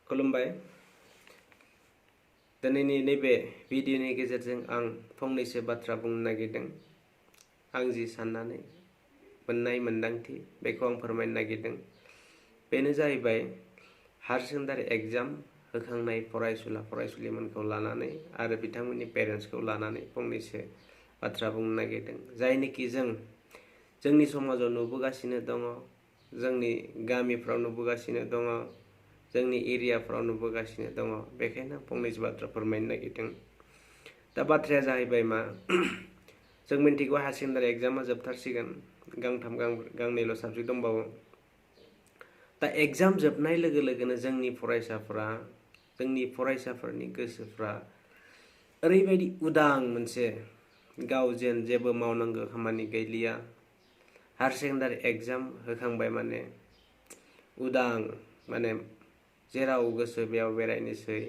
खुलुमबाय। दिनैनि नैबे भिडिअनि गेजेरजों आं फंनैसो बाथ्रा बुंनो नागिरदों। आं जि साननानै मोननाय मोन्दांथि बेखौ आं फोरमायनो नागिरदों। बेनो जाहैबाय हायार सेकेन्डारि एग्जाम होखांनाय फरायसुला फरायसुलिमोनखौ लानानै आरो बिथांमोननि पेरेन्ट्सखौ लानानै फंनैसो बाथ्रा बुंनो नागिरदों। जायनोखि जोंनि समाजाव नुबोगासिनो दङ, जोंनि गामिफ्राव नुबोगासिनो दङ, जोंनि एरियाफ्राव नुबोगासिनो दङ। बेखायनो फंनैसो बाथ्रा फोरमायनो नागिरदों। दा बाथ्राया जाहैबाय मा, जों मिन्थिगौ हायार सेकेन्डारि एग्जामा जोबथारसिगोन, गांनैल' साबजेक्ट दंबावो। दा एग्जाम जोबनाय लोगो लोगोनो जोंनि फरायसाफोरनि गोसोफ्रा ओरैबायदि उदां मोनसे, गाव जेबो मावनांगौ खामानि गैलिया। हायार सेकेन्डारि एग्जाम होखांबाय माने उदां, माने जेराव गोसो बेयाव बेरायनोसै,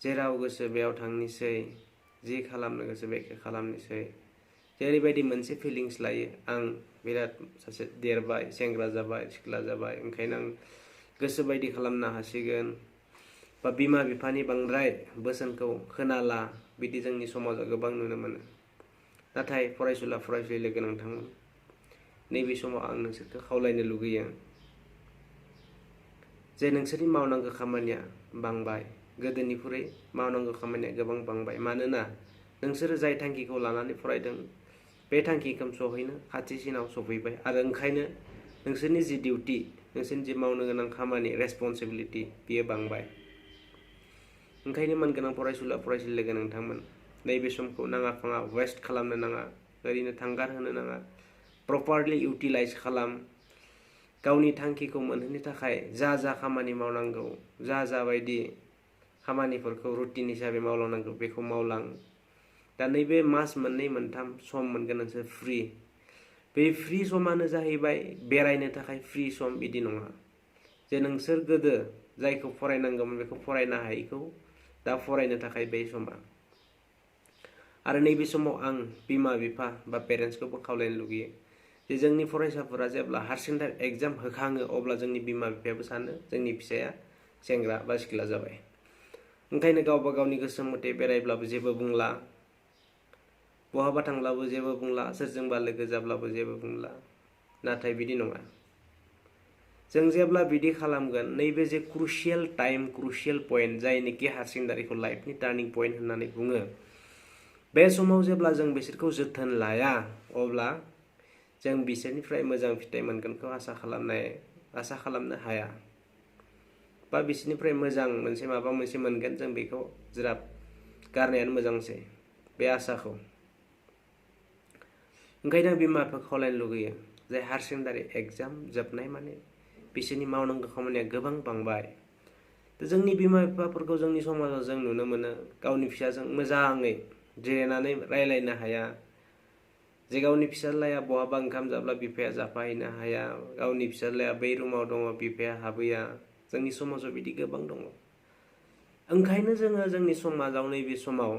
जेराव गोसो बेयाव थांनोसै, जि खालामनो गोसो बेखौ खालामनोसै। जेरैबायदि मोनसे फिलिंस लायो, आं बिराद सासे देरबाय, सेंग्रा जाबाय, सिख्ला जाबाय, ओंखायनो आं गोसो बायदि खालामनो हासिगोन, बा बिमा बिफानि बांद्राय बोसोनखौ खोनाला, बिदि जोंनि समाजाव गोबां नुनो मोनो। नाथाय फरायसुला फरायसुलि लोगो नोंथांमोन, नैबे समाव आं नोंसोरखौ खावलायनो लुगैयो जे नोंसोरनि मावनांगौ खामानिया बांबाय, गोदोनिख्रुइ मावनांगौ खामानिया गोबां बांबाय। मानोना नोंसोरो जाय थांखिखौ लानानै फरायदों बे थांखिखौ सहैनो खाथिसिनाव सफैबाय, आरो ओंखायनो नोंसोरनि जि डिउटि, नोंसोरनि जि मावनो गोनां खामानि, रेसपन्सिबिलिटि, बियो बांबाय। ओंखायनो मानगोनां फरायसुला फरायसुलि लोगो नोंथांमोन, नैबे समखौ नाङा फाङा वेस्ट खालामनो नाङा, ओरैनो थांगार होनो नाङा। प्रपारलि इउटिलाइज खालाम। गावनि थांखिखौ मोनहैनो थाखाय जा खामानि मावनांगौ, जा बायदि खामानिफोरखौ रुटिन हिसाबै मावलांनांगौ बेखौ मावलां। दा नैबे मास मोननै मोनथाम सम मोनगोन नोंसोर फ्रि। बे फ्रि समानो जाहैबाय बेरायनो थाखाय फ्रि सम, बिदि नङा जे नोंसोर गोदो जायखौ फरायनांगौमोन बेखौ फरायनो हायैखौ दा फरायनो थाखाय बे समा। आरो नैबे समाव आं बिमा बिफा बा पेरेन्ट्सखौबो खावलायनो लुगैयो जे जोंनि फरायसाफोरा जेब्ला हायार सेकेन्डारि एग्जाम होखाङो, अब्ला जोंनि बिमा बिफायाबो सानो जोंनि फिसाया सेंग्रा बा सिख्ला जाबाय। ओंखायनो गावबा गावनि गोसो मथे बेरायब्लाबो जेबो बुंला, बहाबा थांब्लाबो जेबो बुंला, सोरजोंबा लोगो जाब्लाबो जेबो बुंला। नाथाय बिदि नङा। जों जेब्ला बिदि खालामगोन, नैबे जे क्रुसियेल टाइम, क्रुसियेल पइन्ट, जायनोखि हायार सेकेन्डारिखौ लाइफनि टार्निं पइन्ट होननानै बुङो, बे समाव जेब्ला जों बिसोरखौ जोथोन लाया, अब्ला जों बिसोरनिफ्राय मोजां फिथाइ मोनगोनखौ आसा खालामनो हाया, बा बिसोरनिफ्राय मोजां माबा मोनसे मोनगोन, जों बेखौ ज्राब गारनायानो मोजांसै, बे आसाखौ। ओंखायनो आं बिमा बिफाखौ खावलायनो लुगैयो जे हायार सेकेन्डारि एग्जाम जोबनाय माने बिसोरनि मावनांगौ खामानिया गोबां बांबाय। जोंनि बिमा बिफाफोरखौ जोंनि समाजाव जों नुनो मोनो, गावनि फिसाजों मोजाङै जिरायनानै रायलायनो हाया, जे गावनि फिसाज्लाया बहाबा ओंखाम जाब्ला बिफाया जाफाहैनो हाया, गावनि फिसाज्लाया बै रुमाव दङ बिफाया हाबहैया। जोंनि समाजाव बिदि गोबां दङ। ओंखायनो जोङो जोंनि समाजाव नैबे समाव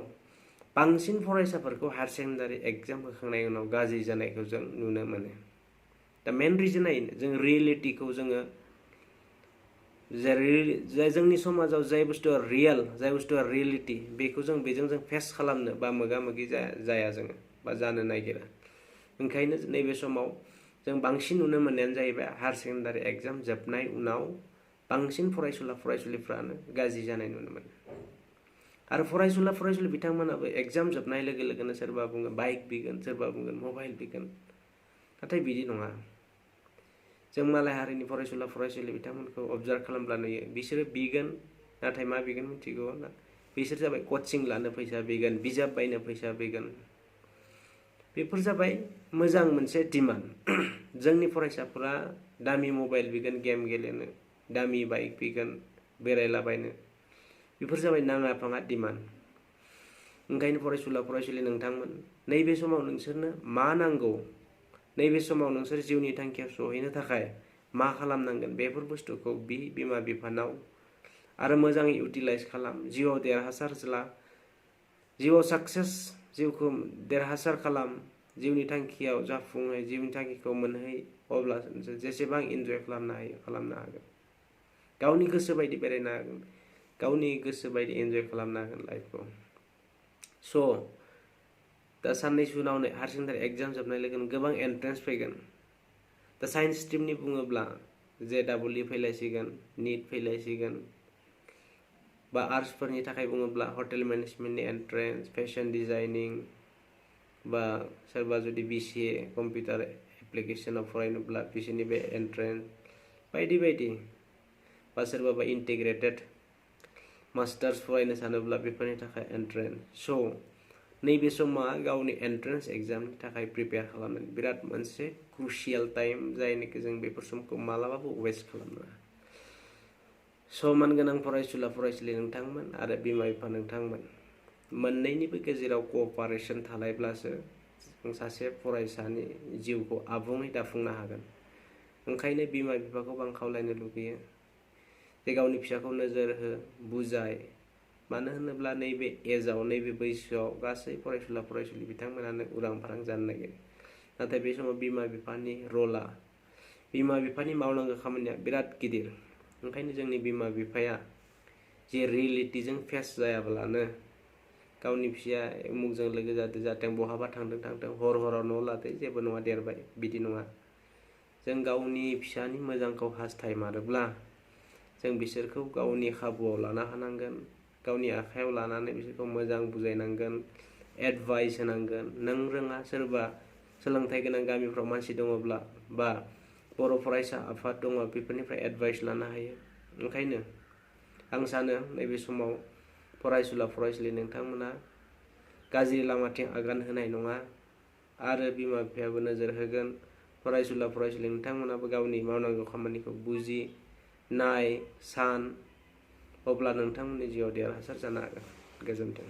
बांसिन फरायसाफोरखौ हायार सेकेन्डारि एग्जाम होखांनायनि उनाव गाज्रि जानायखौ जों नुनो मोनो। दा मेन रिजोना जों रियेलिटिखौ जोङो, जोंनि समाजाव जाय बुस्थुआ रियेल, जाय बुस्थुआ रियेलिटि, बेजों जों फेस खालामनो बा मोगा मोगि जाया जोङो, बा जानो नागिरा। ओंखायनो नैबे समाव जों बांसिन नुनो मोननायानो जाहैबाय हायार सेकेन्डारि एग्जाम जोबनाय उनाव बांसिन फरायसुला फरायसुलिफ्रानो गाज्रि जानाय नुनो मोनो। आरो फरायसुला फरायसुलि बिथांमोनाबो एग्जाम जोबनाय लोगो लोगोनो सोरबा बुङो बाइक बिगोन, सोरबा बुंगोन मबाइल बिगोन। नाथाय बिदि नङा। जों मालाय हारिनि फरायसुला फरायसुलि बिथांमोनखौ अबजार्भ खालामब्ला नुयो, बिसोरो बिगोन, नाथाय मा बिगोन मिथिगौ ना? बिसोर जाबाय कचिं लानो फैसा बिगोन, बिजाब बायनो फैसा बिगोन। बेफोर जाबाय मोजां मोनसे डिमान्ड। जोंनि फरायसाफोरा दामि मबाइल बिगोन गेम गेलेनो, दामि बाइक बिगोन बेरायलाबायनो। बेफोर जाबाय नाङा फाङा डिमान्ड। ओंखायनो फरायसुला फरायसुलि नोंथांमोन, नैबे समाव नोंसोरनो मा नांगौ, नैबे समाव नोंसोर जिउनि थांखियाव सहैनो थाखाय मा खालामनांगोन, बेफोर बुस्थुखौ बिमा बिफानाव आरो मोजाङै इउटिलाइज खालाम। जिउआव देरहासार जा, जिउआव साक्सेस, जिउखौ देरहासार खालाम, जिउनि थांखियाव जाफुंहै, जिउनि थांखिखौ मोनहै। अब्ला जेसेबां इन्जय खालामनो हायो खालामनो हागोन। गावनि गोसो बायदि बेरायनो हागोन, गावनि गोसो बायदि एन्जय खालामनो हागोन लाइफखौ। स' दा साननैसो उनावनो हायार सेकेन्डारि एग्जाम जोबनाय लोगोनो गोबां एन्ट्रेन्स फैगोन। दा साइन्स स्ट्रिमनि बुङोब्ला JEE फैलायसिगोन, NEET फैलायसिगोन, बा आर्ट्सफोरनि थाखाय बुङोब्ला हटेल मेनेजमेन्टनि एन्ट्रेन्स, फेशन डिजाइनिं, बा सोरबा जुदि BCA कम्पिउटार एप्लिकेसनाव फरायनोब्ला बिसोरनि बे एन्ट्रेन्स बायदि बायदि, बा सोरबाबा इन्टिग्रेटेड मास्टार्स फरायनो सानोब्ला बेफोरनि थाखाय एन्ट्रेन्स। स' नैबे समा गावनि एन्ट्रेन्स एग्जामनि थाखाय प्रिपेयार खालामनाय बिराद मोनसे क्रुशियेल टाइम, जायनिखि जों बेफोर समखौ मालाबाबो वेस्ट खालामनाङा। स' मानगोनां फरायसुला फरायसुलि नोंथांमोन आरो बिमा बिफा नोंथांमोन मोननैनिबो गेजेराव क'अपारेसन थालायब्लासो जों सासे फरायसानि जिउखौ आबुङै दाफुंनो हागोन। ओंखायनो बिमा बिफाखौ आं खावलायनो लुगैयो जे गावनि फिसाखौ नोजोर हो, बुजाय। मानो होनोब्ला नैबे एजआव, नैबे बैसोआव गासै फरायसुला फरायसुलि बिथांमोनानो उरां फारां जानो नागिरो। नाथाय बे समाव बिमा बिफानि रला, बिमा बिफानि मावनांगौ खामानिया बिराद गिदिर। ओंखायनो जोंनि बिमा बिफाया जे रियेलिटिजों फेस जायाब्लानो गावनि फिसाया उमुकजों लोगो जाथों, बहाबा थांथों, हराव न' लादो, जेबो नङा देरबाय, बिदि नङा। जों गावनि फिसानि मोजांखौ हास्थायमारोब्ला जों बिसोरखौ गावनि खाबुआव लाना हानांगोन, गावनि आखायाव लानानै बिसोरखौ मोजां बुजायनांगोन, एडभाइस होनांगोन। नों रोङा, सोरबा सोलोंथाइ गोनां गामिफ्राव मानसि दङब्ला बा बर' फरायसा आफाद दङ, बेफोरनिफ्राय एडभाइस लानो हायो। ओंखायनो आं सानो नैबे समाव फरायसुला फरायसुलि नोंथांमोना गाज्रि लामाथिं आगान होनाय नङा, आरो बिमा बिफायाबो नोजोर होगोन। फरायसुला फरायसुलि नोंथांमोनाबो गावनि मावनांगौ खामानिखौ बुजि, नाय, सान, अब्ला नोंथांमोननि जिउआव देरहासार जानो हागोन। गोजोन्थों।